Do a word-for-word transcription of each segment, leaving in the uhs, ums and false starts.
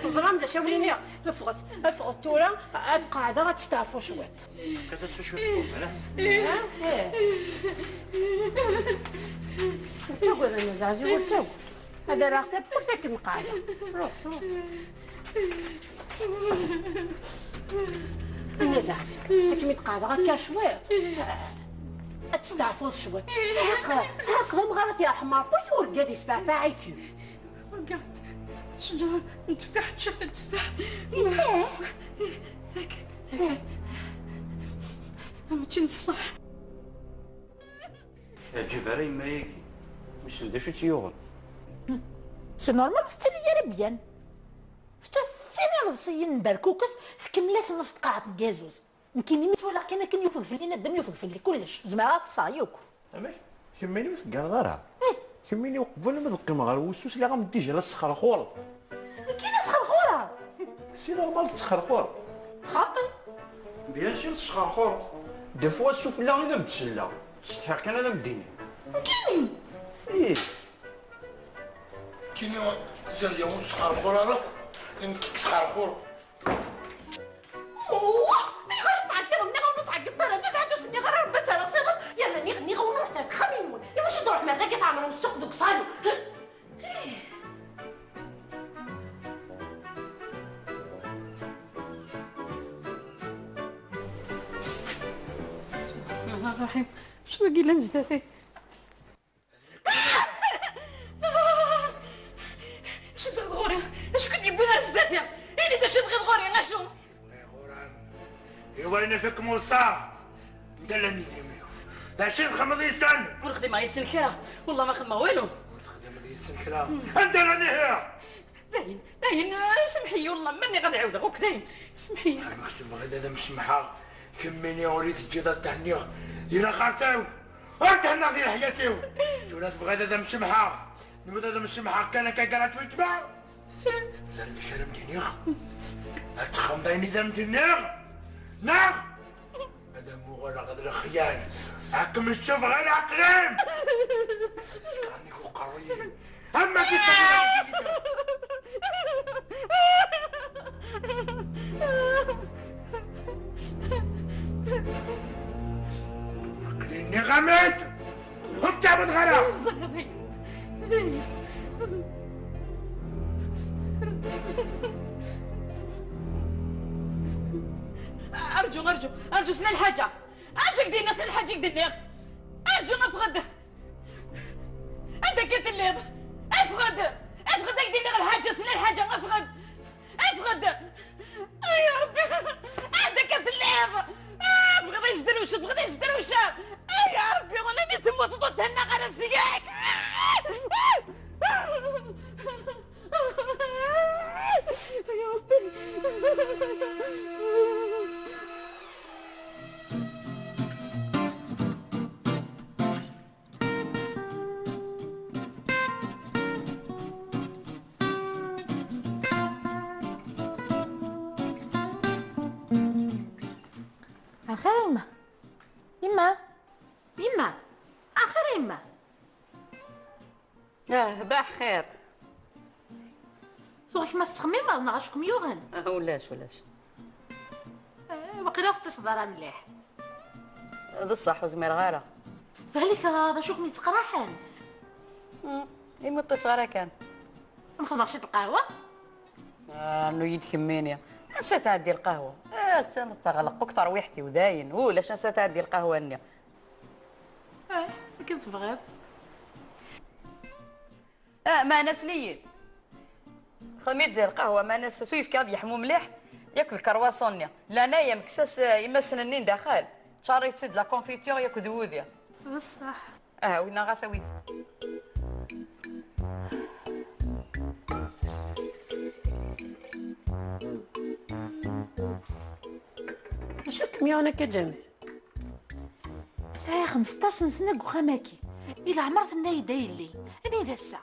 Teẓram d acu am-iniɣ? Ffɣet, ffɣet tura, ad qeɛdeɣ ad testeɛfu cwiṭ. Kasa tsucwiḍ. Ur ttagad a Nna Zeɛziw, ur ttagad. Ad rreɣ tawwurt ad kem-qeɛdeɣ. Ruḥ, ruḥ. A Nna Zeɛziw, ad kem-id-qeɛdeɣ akka cwiṭ. Ad testeɛfuḍ cwiṭ. Aql-, aql-, amɣar ad t-yerḥem Ṛebbi, urgad yesbeɛbeɛ-ikem. Urgad. Tteffaḥ, tteffaḥ, tteffaḥ. Ih, ih, ih. Mačči n ṣṣeḥ. Teɛǧib ara yemma-agi. Wissen d acu i tt-yuɣen? C'est normal, ur tettili ara byan. Kečč tessin iḍebsiyen n berkukes, tkemmel-asen ɣef tqaɛet n gazuz. Nekkini mi tt-walaɣ kan akken yufeg fell-i naddam, yufeg fell-i kullec. Zemreɣ ad ṭṭseɣ yakk. Amek? Kemmini ur tegganeḍ ara? Ih. Kemmini uqbel ma d-qqimeɣ ɣer wusu, sliɣ-am-d déjà la tesxerxureḍ. Nekkini sxerxureɣ? C'est normal tesxerxureḍ. Xaṭi. Bien sûr tesxerxureḍ. Des fois sufella i d am-d-selleɣ. Ttsetḥiɣ kan ad am-d-iniɣ. Nekkini? Ih. Nekkini Zahya ur tesxerxur ara, nekk i yesxerxuren. Wah! Ayɣer i tettɛeggiḍem? Nniɣ-awen ur ttɛeggiḍet ara, mazal ur s-nniɣ ara Rebbi ad terreɣ s iḍes. Yerna nniɣ, nniɣ-awen ruḥet ar texxamin-nwen. Iwacu d-ruḥem ar dagi tɛemrem ssuq deg uṣalu? بسم الله الرحمن الرحيم. شنو قايلين زداتي؟ Acu tebɣiḍ ɣur-i? Acu k-d-yewwin ar zdat-i? Ini-d acu tebɣiḍ ɣur-i, acu? Iwa ayen ifek Musa. Anda llan idrimen-iw? D acu i txedmeḍ yis-sen? Ur xdimeɣ yis-sen kra. Wallah ma xedmeɣ walu. Ur txdimeḍ yis-sen kra. Anda llan ihi? Dayen, dayen, eh, semḥ-iyi, wallah, ma nniɣ ad ɛiwdeɣ akk, dayen, semḥ-iyi. Amek tebɣiḍ ad am-semḥeɣ? Kemmini ur yi-teǧǧiḍ ad thenniɣ di laxert-iw, ur thennaɣ di leḥyat-iw. Tura tebɣiḍ ad am-semḥeɣ? Tebɣiḍ ad am-semḥeɣ kan akka gratuitement? Llan kra m-d-iniɣ? Ad texxameḍ ayen i d am-d-nniɣ? Neɣ? Ad am-uɣaleɣ d lexyal. Ad kem-ttuɣ ɣer leɛqel-im. Skannig uqerruy-im. Ama d Aql-i nniɣ-am-d. Ur ttaweḍ ara. Arǧu, arǧu, arǧu, tella lḥaǧa. Arǧu, ak-d-iniɣ, tella lḥaǧa, ak-d-iniɣ. Arǧu, afeɣ-d. Anda akka telliḍ? Afeɣ-d. Afeɣ-d, ak-d-iniɣ lḥaǧa, tella lḥaǧa, afeɣ-d. Afeɣ-d. Ay Rebbi, anda akka telliḍ? Afeɣ-d, ay zedruca, afeɣ-d, ay zedruca. Ay Rebbi, ula mi temmuteḍ ur thennaɣ ara seg-k. Ay Rebbi. Axir a yemma. Yemma. Yemma. Axir a yemma. Ah, baḥ xir. Tuɣ-ik ma tettxemmimeḍ neɣ acu kem-yuɣen? Ah, ulac, ulac. Eh, waqila ur teṭṭiseḍ ara mliḥ. D ṣṣeḥ, ur zmireɣ ara. Balak, ah, d acu kem-yettqraḥen? Hmm, imi ur ṭṭiseɣ ara kan. Ma xedmeɣ ciṭ lqahwa? Ah, rnu-yi-d kemmini. Ansa tɛeddi lqahwa? Ah, attan teɣleq akk terwiḥt-iw dayen. Ulac ansa tɛeddi lqahwa-nni. Ah, akken tebɣiḍ. Ah, meɛna sliyin. Xdem-id lqahwa, meɛna s uyefki ad yeḥmu mliḥ, yak d lkerwaṣu-nni. Leɛnaya-m, kkes-as, eh, imassen-nni n daxel. Ččar-itt-id la confiture yak d wudi. D ṣṣeḥ. Ah, winna ɣas awid-t. Acu kem-yuɣen akka, Ǧamil? Sɛiɣ xmesṭac n sna deg uxxam-agi. I leɛmer tenna-yi-d a yelli. Anida ass-a?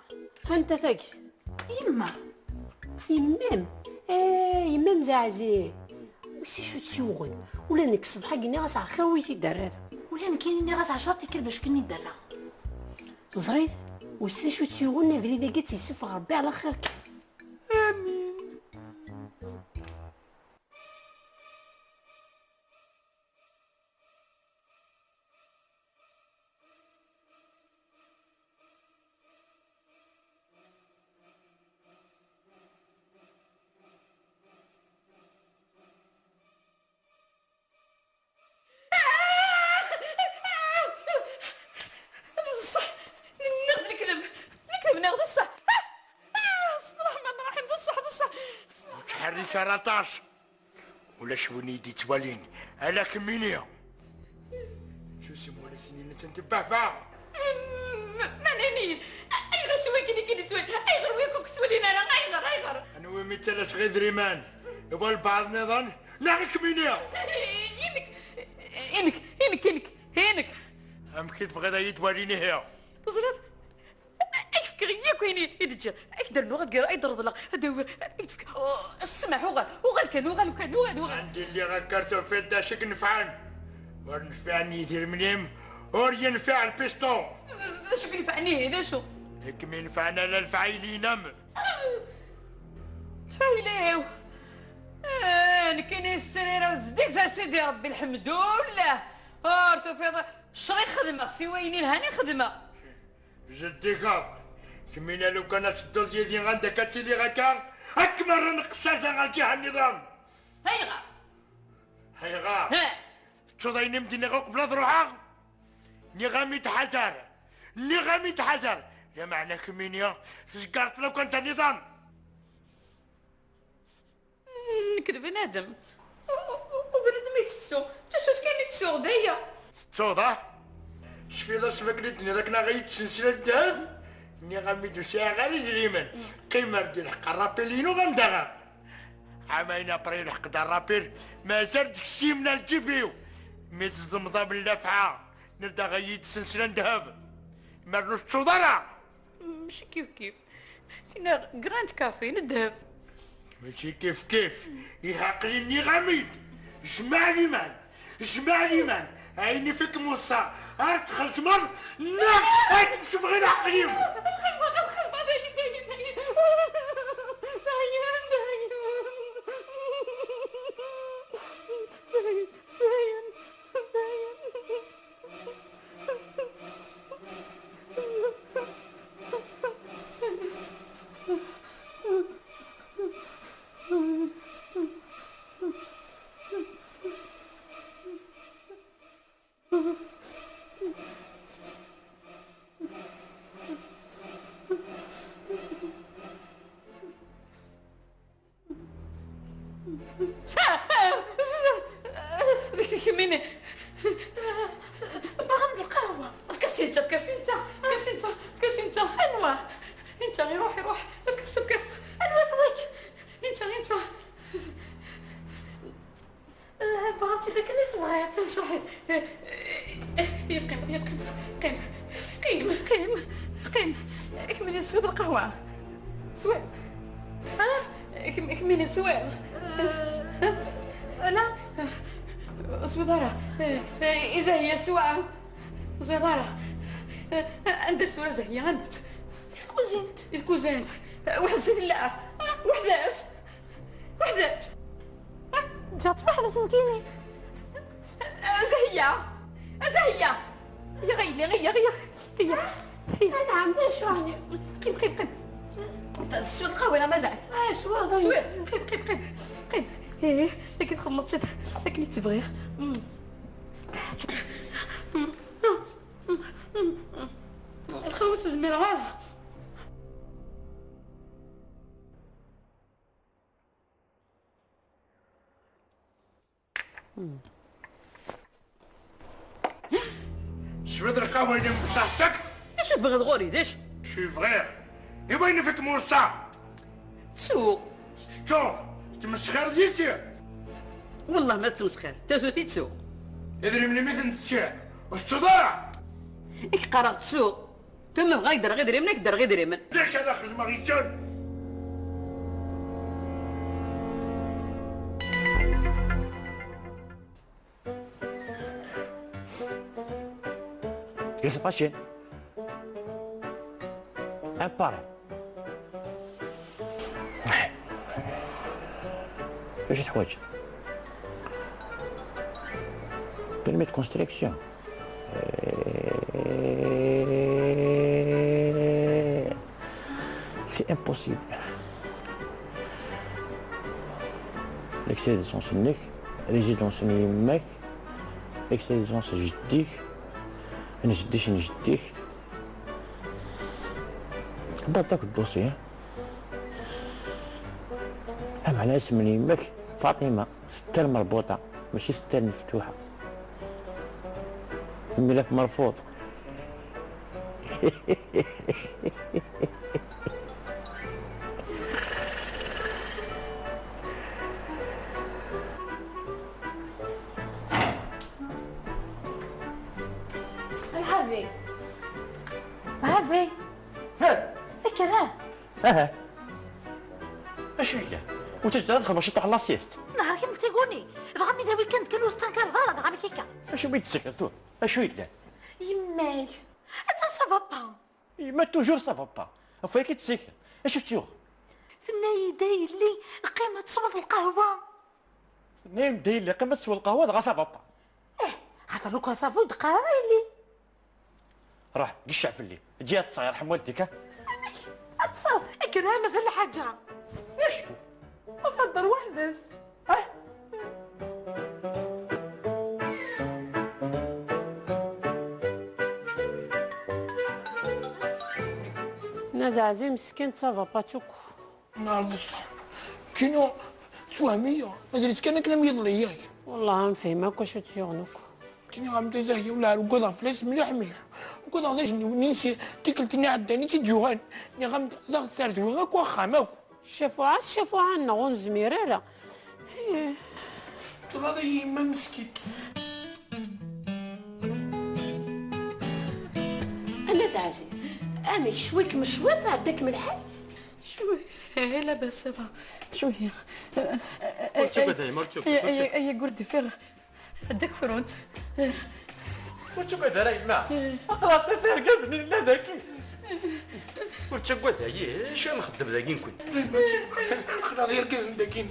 Anta tagi? Yemma. Yemma-m? Eh, yemma-m zeɛzi. Wissen acu tt-yuɣen. Ula nekk ṣṣbeḥ-agi nniɣ-as ɛxir ur yi-t-id-terra ara. Ula nekkini nniɣ-as ɛecṛa tikkal bac ken-id-terra. Ẓrit, wissen acu tt-yuɣen, abrid-agi ad tt-yessufeɣ Rebbi ɛla xir kan. Amin. D ṣṣeḥ, nniɣ-d lekdeb, lekdeb nniɣ d ṣṣeḥ. Karaṭac. Ulac win i d-yettwalin, ala kemmini. Susem wala snin n tebbeɛbeɛ. Manani, ayɣer s wakken i k-id-ttwalin? Ayɣer wi akk ur k-ttwalin ara? Ayɣer, ayɣer? Anwa umi ttalaseɣ idrimen? Iwa lbeɛḍ nniḍen? Neɣ i kemmini? Inek, inek, inek, inek, inek. Amek i tebɣiḍ ad yi-d-walin ihi? Teẓriḍ? Ad k-fkeɣ yakk ayen i d-ǧǧiɣ. Ad k-d-rnuɣ, ad k-d-reḍleɣ, ad d-awiɣ, ad k-d-fkeɣ. Oh, ssmaḥ, uɣal, uɣal kan, uɣal kan, uɣal, uɣal. Anda i lliɣ akka tufiḍ d acu i inefɛen? Ur nfiɛen yidrimen-im, ur yenfiɛ lpistu. D acu i inefɛen ihi, d acu? I kem-inefɛen ala lefɛayel-inem. Lefɛayel-iw? Ah, nekkini ssriraɣ zeddiget a Sidi Ṛebbi, lḥemdullah. Ur tufiḍ, ccɣel i xedmeɣ, si wayen ilhan i xedmeɣ. Zeddigeḍ, kemmini lukan ad tedduḍ yid-i anda akka ad tiliɣ akka, ad kem-rren qessada ɣer lǧiha nniḍen. Ayɣer? Ayɣer? Ha! Tettuḍ ayen i m-d-nniɣ uqbel ad ruḥeɣ? Nniɣ-am-id ḥader, nniɣ-am-id ḥader, lameɛna kemmini tzeggareḍ lukan d aniḍen. Nekk d bnadem. U, u, u bnadem i yettessu. Tutut kan i ttessuɣ, d aya. Tettuḍ, ah? Tecfiḍ asmi akken i d-tenniḍ akken ad iyi-d-senslen ddheb? Nniɣ-am-id ur sɛiɣ ara idrimen. Qqim ar d-ilḥeq rrapil-inu ɣer daɣen. Ɛamayen après ilḥeq-d rrapil, mazal deg simna lǧib-iw. Mi tezḍemḍ am llafɛa, nerda ad iyi-d-senslen ddheb. Mer ur tettuḍ ara! Mačči kif kif. Tina grand café n ddheb. Mačči kif kif. Ihi aql-i nniɣ-am-id. Jmeɛ liman. Jmeɛ liman. Ayen i fik musa. Ar txedmeḍ. Neɣ ad kem-sufɣeɣ leɛqel-im. Xedmeɣ, xedmeɣ, dayen, dayen, dayen. Dayen, dayen. Dayen, dayen, dayen. Kemmini. Baɣam d lqahwa. Efk-as-tt, efk-as-tt, efk-as-tt, efk-as-tt. Anwa? Inta, iruḥ, iruḥ. Efk-as, efk-as. Anwa-t dak? Inta, inta. Eh, bɣant-id akken i tebɣiḍ. Ṣaḥit. Eh, eh, eh, yeqqim, yeqqim. Qim, qim, qim, qim. Kemmini teswiḍ lqahwa? Swiɣ. Ha? Kem-, kemmini teswiḍ? Eh, ala. Ur teswiḍ ara. Eh, eh, i Zahya teswa? Ur teswiḍ ara. Eh, anda teswa Zahya? Anda-tt? Di tkuzint. Di tkuzint. Weḥd-s i tella? Weḥd-s? Weḥd-s? Ǧǧiɣ-tt weḥd-s nekkini. Zahya! Zahya! Yya, yya, yya, yya, yya. Anɛam, d acu? Qim, qim, qim. Teswiḍ lqahwa neɣ mazal? Ah, swiɣ, swiɣ. Qim, qim, qim, qim. Eh, akken txemmeḍ-tt akken i tt-bɣiɣ. Mm. Mm. Lqahwa ur tt-zmireɣ ara. Teswiḍ lqahwa-inem bṣaḥ-tek? Acu tebɣiḍ ɣur-i, d acu? Acu i bɣiɣ? I wayen i fik musa? Ttu. Tettuḍ? Tettmesxireḍ yis-i? Wellah ma tettmesxir, tatut i ttu. Idrimen-im i ten-teččiḍ, ur tettuḍ ara? I k-qqareɣ ttu. Tura ma bɣiɣ ad k-d-rreɣ idrimen, ad k-d-rreɣ idrimen. D acu ara xedmeɣ yid-sen? Qu'est-ce qui se passe? Un parent. ايش تحوج؟ Permis de construction. C'est impossible. L'extrait de son سنك، résidence n yemma-k, l'extrait de son جديك، n jeddi-k n jeddi-k. Date akk dossier. Ameɛna isem n yemma-k Faṭima, ستة مربوطة, ماشي ستة مفتوحة. الملف مرفوض. العربي. العربي. ها. فكرة. Aha. Acu yellan? Ur teǧǧa ara txedmeḍ ciṭuḥ n la sieste? Nehṛ kemm d taguni. Dɣa mi d weekend kan ur tettenkareḍ ara, dɣa nekk akka. Acu mi d-tessakreḍ tura? Acu yellan? Yemma-k. Atan ça va pas. Yemma toujours ça va pas. Ɣef waya i d-tessakreḍ. Acu tt-yuɣ? Tenna-yi-d a yelli, qqim ad tesweḍ lqahwa. Tenna-yam-d a yelli, qqim ad tesweḍ lqahwa, dɣa ça va pas. Eh, hata lukan ça va, ur d-qqar ara a yelli. Ruḥ, gecceɛ fell-i. Eǧǧ-iyi ad ṭṭseɣ, yerḥem waldik, ha? Amek? Ad ṭṭseɣ? Akken ara mazal lḥaǧa. Acu? Ad hedder weḥd-s. Ah? Nna Zeɛzi meskin d tadapatut akk. Neɛreḍ ṣṣeḥ. Kino, twehmi-yi. Mazal-itt kan akken am yiḍelli, yak? Wellah, ur nefhim akk acu tt-yuɣen akk. Kini-am-d a Zahya, wellah ar ugadeɣ fell-as mliḥ, mliḥ. Ugadeɣ d ajenniw-nni si tikkelt-nni iɛeddan i tt-id-yuɣal. Nniɣ-am-d, ad aɣ-tesserdwi akk axxam akk. Ccafuɛa, ccafuɛa-nneɣ, ur nezmir ara. Ih. Tɣaḍ-iyi yemma meskint. A Nna Zeɛzi, amek, cwi-kem cwiṭ, iɛedda-kem lḥal? Cwi, eh, labas, ça va. Cwi. Ur ttagad a yemma, ur ttagad, ur ttagad. Ay, ay, ay, ay, ur d-ufiɣ. Ad k-frunt. Ur ttagad ara yemma. Aql-aɣ tlata irgazen i nella dagi. Ur ttagad a yi, acu ara nxeddem dagi nekkni? Aql-aɣ irgazen dagi.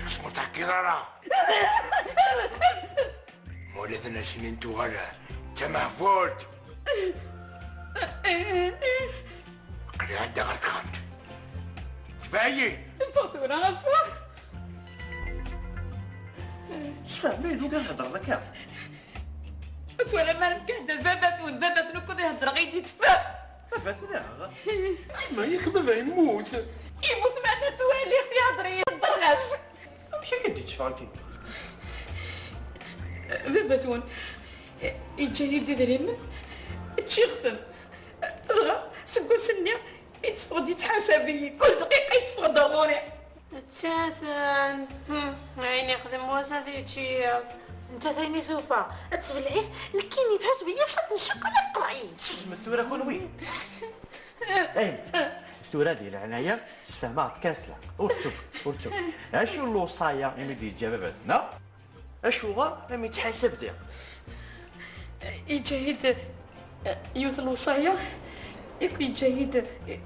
Xas ur tɛeggiḍ ara. Ma ula d nasnin tuɣal d tamehbult. Aql-i ɛeddaɣ ɣer texxamt. Tbayin. Ffeɣ tura, ffeɣ. Sfehmem-iyi-d, ad hedreḍ akka. Ur twalam ara nekk d baba-twen, baba-twen akk ad ihedreɣ i d-iteffeɣ. Baba-tneɣ? Ma yak baba yemmut. Yemmut meɛna ttwaliɣ-t ihedder, ihedder ɣas. Amek akka d-itteffeɣ akken? Baba-twen yeǧǧa-yi-d idrimen, ččiɣ-ten. Dɣa seg wass-nni yetteffeɣ-d yettḥasab-iyi, kul dqiqa yetteffeɣ-d ɣur-i. Ttaten. Hmm, ayen ixdem wass ad t-yečč yiḍ. Nettat ayen i tufa ad tbelɛ-it, nekkini tḥuseb-iyi bac ad tencaq ula d qeḍɛin. Sezmet tura kunwi. Ay, tura di leɛnaya, sfehmeɣ-d kan s lḥeqq. Ur ttug, ur ttug. Acu n lewṣaya imi d-yeǧǧa baba-tneɣ? Acuɣer am yettḥasab diɣ? Yeǧǧa-yi-d, eh, yiwet n lewṣaya, akk yeǧǧa-yi-d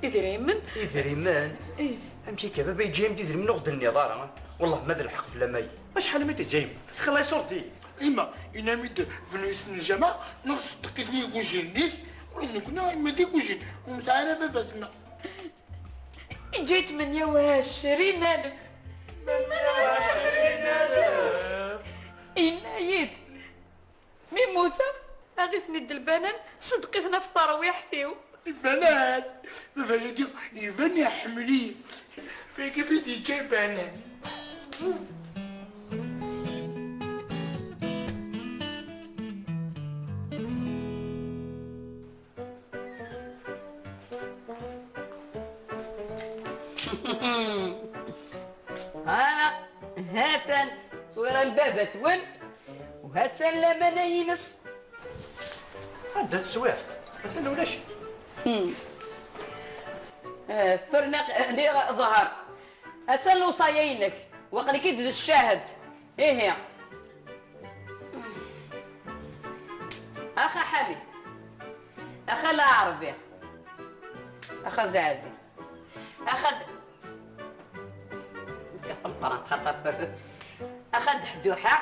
idrimen. Idrimen? Ih. Amek akka, baba yeǧǧa-yam-d idrimen ur ɣ-d-tenniḍ ara? Wellah ma d lḥeqq fell-am ay. Acḥal mi d-yeǧǧa yemma? Xlas ur d-iyi. Yemma, yenna-am-id bnu isem n lǧameɛ, neɣ ṣeddeq-it i yigujil-nni, ula d nekkni yemma d igujil, ur nesɛi ara baba-tneɣ. Yeǧǧa-yi-d tmenya u ɛecrin alef. Tmenya u ɛecrin alef. Yenna-yi-d, mi mmuteɣ, aɣ-iten-id lbanan, ṣeddeq-iten ɣef terwiḥt-iw. Lbanan! Baba-yagi iban iḥemmel-iyi. Fayagi fi d-yeǧǧa lbanan. Ha, ha-tt-an tteswiṛa n baba-twen, u ha-tt-an lamana-ines. Anda tteswiṛ? Atan ulac. Hmm. Eh, ferneɣ, eh, niɣ ḍher. Ha-tt-an lewṣaya-inek, waqil-ik-id d ccahed. Ihi. Axa Ḥamid. Axa Laɛerbi. Axa Zeɛzi. Axa d-, nefka tameqqrant xaṭer. Axa Deḥduḥa.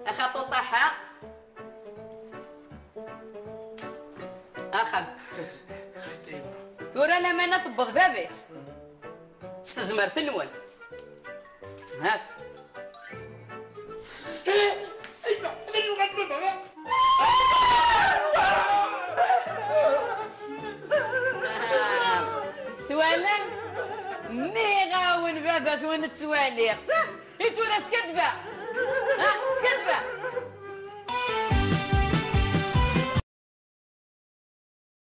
Axa Ṭuṭaḥa. Axa. Tura lamana tewweḍ baba-s. S tezmert-nwen. Hat. Twalam? Nniɣ-awen baba-twen ttwaliɣ-t. I tura skaddbeɣ.